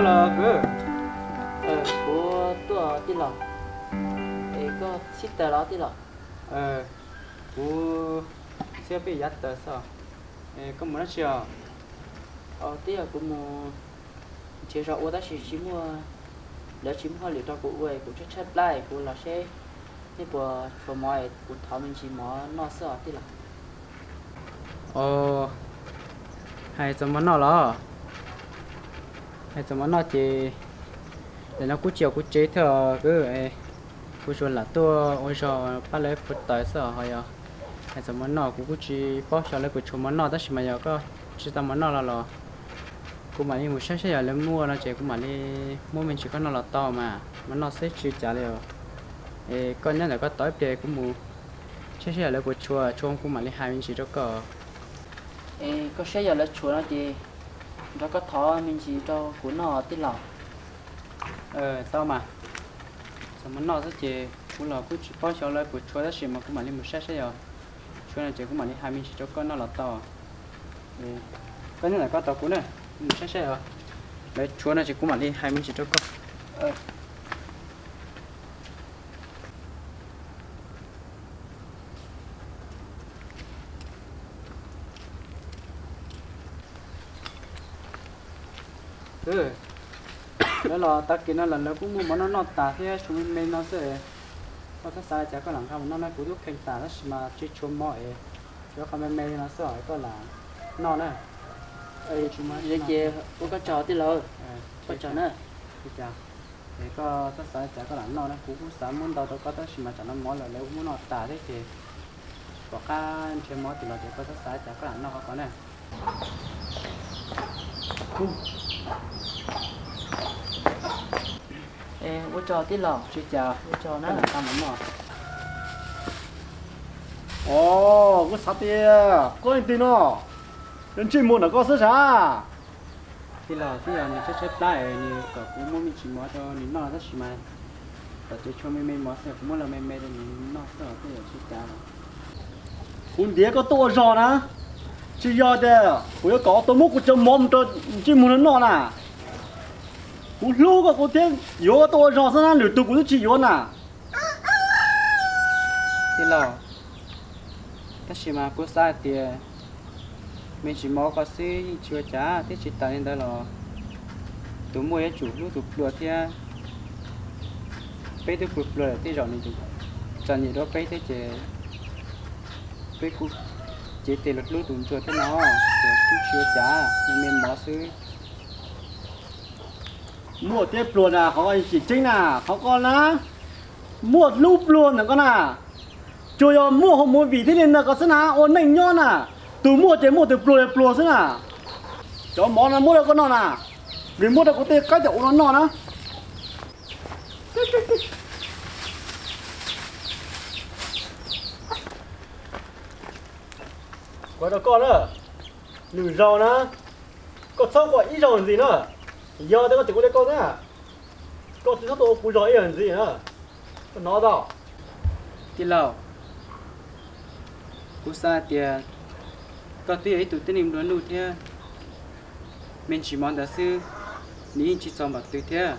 Kwv, kuv tuaj tij laug, es koj txhib taws los tij laug? Kuv txhib peb yav taws xwb. Koj mus dab tsi os? Tij laug, kuv mus nrhiav zog ua tab sis tsis muaj, lawv tsis muaj hauj lwm rau kuv ua es kuv tshaib tshaib plab es kuv los seb nej puas tshuav mov es kuv thov me ntsis mov noj xwb os tij laug. Os, hais txog mov noj los? Hais txog mov noj ces ntawm no kuj tsis yog kuv tsev thiab os kwv. Kuv tsuas lam tuaj ua zog pab lawv puas taws xwb os. Ho yog hais txog mov noj kuv kuj tsis paub xyov lawv puas tshuav mov noj tab sis mas yog koj tsis tau mov noj los los kuv mam li mus saib saib yog lawv muaj no ces kuv mam li muab me ntsis koj noj los tau mas. Mov noj xwb tsis ua cas li os. Es koj nyob ntawm koj tos ib pliag kuv mus saib saib yog lawv puas tshuav, tshuav kuv mam li hais me ntsis rau koj. Es koj saib yog lawv tshuav no ces nrog koj thov me ntsis rau kuv noj tij laug. Tau mas. Txog mov noj xwb ces kuv los kuj tsis paub xyov lawv puas tshuav tab sis mas kuv mam li mus saib saib yog tshuav no ces kuv mam li hais me ntsis rau koj noj los tau. Koj nyob ntawm koj tos kuv na, mus saib saib os. Lawv tshuav no ces kuv mam li hais me ntsis rau koj. Lawv los tag kis no los lawv kuj muaj mov noj noj tas thiab tshuav me me no xwb. Koj txhob xav li cas, koj lam nqa mus noj na, kuv twb kheev tas tab sis mas tsis tshuav mov es tshuav qhov me me no xwb os, koj lam noj na. Ces ua koj tsaug tij laug, koj tsaug na. Es koj txhob xav li cas, koj lam noj na, kuv kuj xav muab ntau rau koj tab sis mas tsam no mov lawv kuj muab noj tas thiab ces tsis pom qab nrhiav mov tim los ces koj txhob xav li cas, koj lam noj qhov ko na. Ua tsaug tij laug, tsis cas, ua tsaug na. Os, kuv xav tias koj leej twg no, ntsej muag ntawm koj xwb sav. Tij laug, twb yog nws tshaib tshaib plab es nws kom kuv muab me ntsis mov rau nws noj tab sis mas tom tsev tshuav me me mov xwb, kuv muab los me me rau nws noj xwb os, twb yog tsis cas. Kuv ntiav koj tuaj ua zog na, tsis yog tias kuv yuav kom tau muab kuv cov mov mus rau ntsej muag no noj na. Kuv hlub koj kuv thiaj yuav koj tuaj ua zog xwb na, lwm tus kuv twb tsis yuav na. Tij laug, tab sis mas kuv xav hais tias me ntsis mov ko xwb yeej tsis ua cas thiab, tsis tas li ntawd los tus muaj yuav tsum hlub tus pluag thiab. Peb twb pluag pluag lawm, tej zaum nws tseem txom nyem dua peb thiab ces peb kuj cev tes los hlub tus ntsuag thiab no, ces kuj tsis ua cas, me me mov xwb. Muaj thiab pluag na, qhov ko tsis tseeb na, qhov ko na, muaj hlub pluag ntawm ko na, tsuas yog muaj hauv movie thiaj li ntawm ko xwb na, ua neej nyob na, tus muaj ces muaj, tus pluag pluag xwb na. Cov mov no muab rau koj noj na, vim muab rau kuv tej qaib cov ua no noj na. Kuv hais rau koj na, lwm zaus na, koj txhob quaj ib zaug ntxiv na. Yog tias koj tseem ua li koj na, koj tsis txhob tuaj ua kuv zog ib zaug ntxiv na. Koj hnov tau? Tij laug, kuv xav hais tias koj twb yog ib tug tib neeg nplua nuj thiab, me ntsis mov ntawd xwb nws yeej tsis txog npaum twg thiab.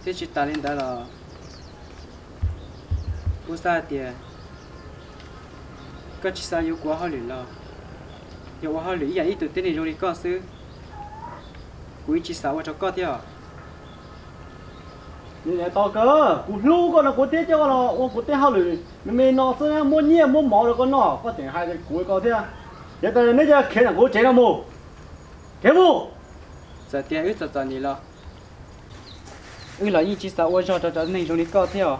Thiab tsis tas li ntawd los kuv xav hais tias koj tsis xav yuav kuv ua hauj lwm los yog ua hauj lwm ib yam ib tug tib neeg zoo li koj xwb, kuv yeej tsis xav ua rau koj thiab os. Tau kawg, kuv hlub koj no kuv thiaj coj koj los ua kuv tej hauj lwm me me no xwb, muab nyiaj muab mov rau koj noj, koj tseem hais tias kuv ua koj thiab. Yog tas neb coj khiav ntawm kuv tsev no mus, khiav mus. Txawm tias wb txom txom nyem los wb los yeej tsis xav ua zog rau cov neeg zoo li koj thiab os.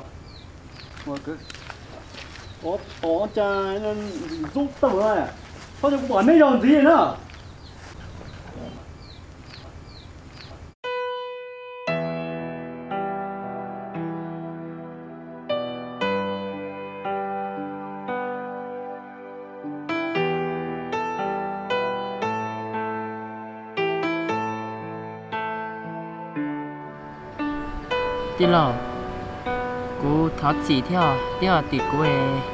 Ua kwv, ua cas ntxub tag, txhob coj kuv pom neb zog ntxiv na. Tij laug, kuv thov txim thiab os, twb yog tim kuv es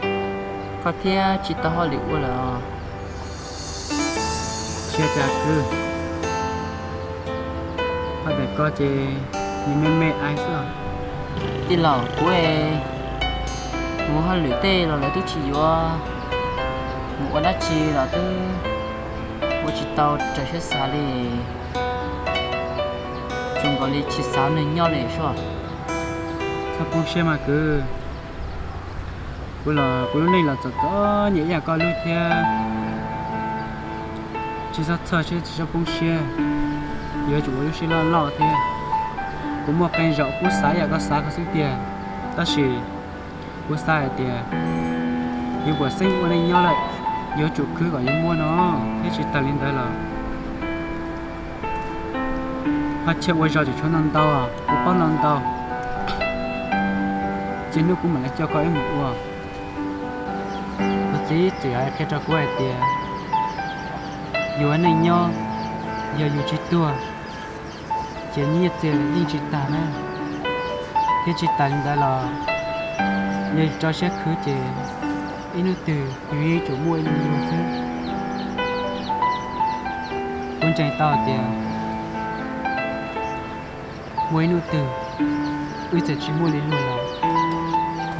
koj thiaj tsis tau hauj lwm ua lawm os. Tsis ua cas kwv. Ua ntej koj ces nws me me ais xwb. Tij laug, kuv mus hauj lwm tej los lawv twb tsis yuav, mus ua dab tsi los twb ua tsis tau raws siab xav li, zoo nkaus li tsis xav neeg nyob li sua. Txhob poob siab mas kwv. Kuv los kuv lub neej los txom txom nyem ib yam koj lub thiab. Tsis txhob txhawj thiab tsis txhob poob siab, yuav tsum ua lub siab loj loj thiab. Kuv muaj qee zaum kuv xav yam koj xav ko xwb tiag, tab sis kuv xav hais tias yuav puas xeeb ua neej nyob lawm, yuav tsum khwv kom yuav muaj no, thiab tsis tas li ntawd los ho chaw ua zog tseem tshuav ntau ntau, kuv paub ntau ntau. Cia hnub kuv mam li coj koj wb mus ua. Kuv txiv txawm qhia rau kuv hais tias yus ua neej nyob, yog yus tsis tuag ces nyiaj txiag yeej tsis tag na, thiab tsis tas li ntawd los yog yus rau siab khwv ces ib hnub twg yus yeej yuav tsum muaj ib ntu luag xwb. Kuv ntseeg tau tias muaj ib hnub twg wb txawm tsis muaj li luag los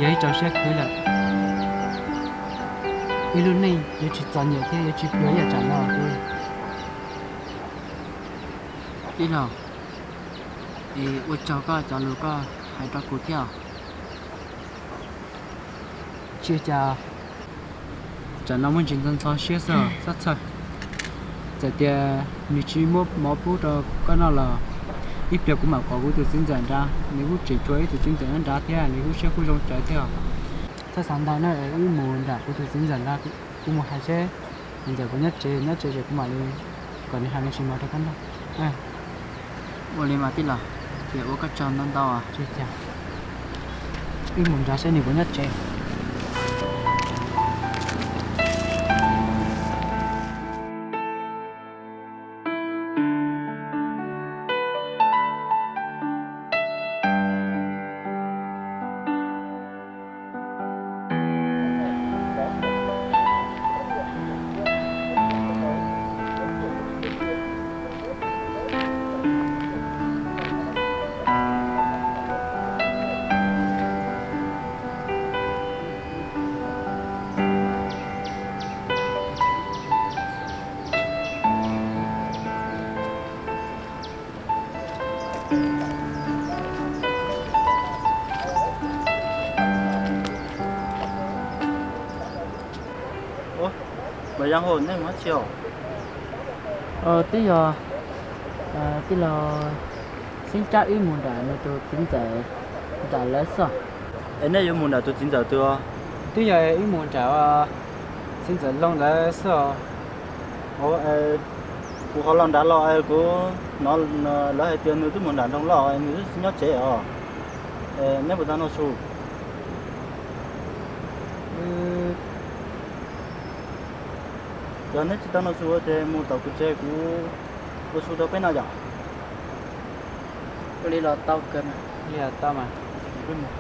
yog wb rau siab khwv lawm, wb lub neej yuav tsis txom nyem thiab yuav tsis pluag ib yam tsam no li. Tij laug, es ua tsaug koj cov lus koj hais rau kuv thiab. Tsis ua cas, tsam no muaj ntsis ntxhov ntxhov siab xwb, txhob txhawj. Txawm tias nws tsis muab mov pub rau koj noj los ib pliag kuv mam kom kuv tus txiv ntxawm nrad, nws kuj tseem tshuav ib tus txiv ntxawm nyob nrad thiab, nws kuj siab kuj zoo tsawv thiab. Txhob xav ntau na, wb mus nram kuv tus txiv ntxawm nrad, kuv mus hais seb tus ntxawm puas nyob tsev, nyob tsev ces kuv mam li kom nws hais me ntsis mov rau koj noj. Ua li mas tij laug, ces ua koj tsaug ntau ntau. Wb mus nrad seb nws puas nyob tsev. Mas yog hauv nej mus dab tsi os? Twb yog tij laug Xeeb Tsab wb mus nram nws tus txiv ntxawm nram lawv xwb. Es nej yuav mus nram tus txiv ntxawm twg os? Twb yog wb mus nram txiv ntxawm Looj lawv xwb os. Kuv qhov los nrad los kuv hnov lawv hais tias nws twb mus nram nroog loj, nws twb tsis nyob tsev os. Neb puas tau noj su? Yog neb tsis tau noj su ces mus tom kuv tsev, kuv ua su rau peb noj yom. Ua li los tau kawg mas. Tau mas, peb mus.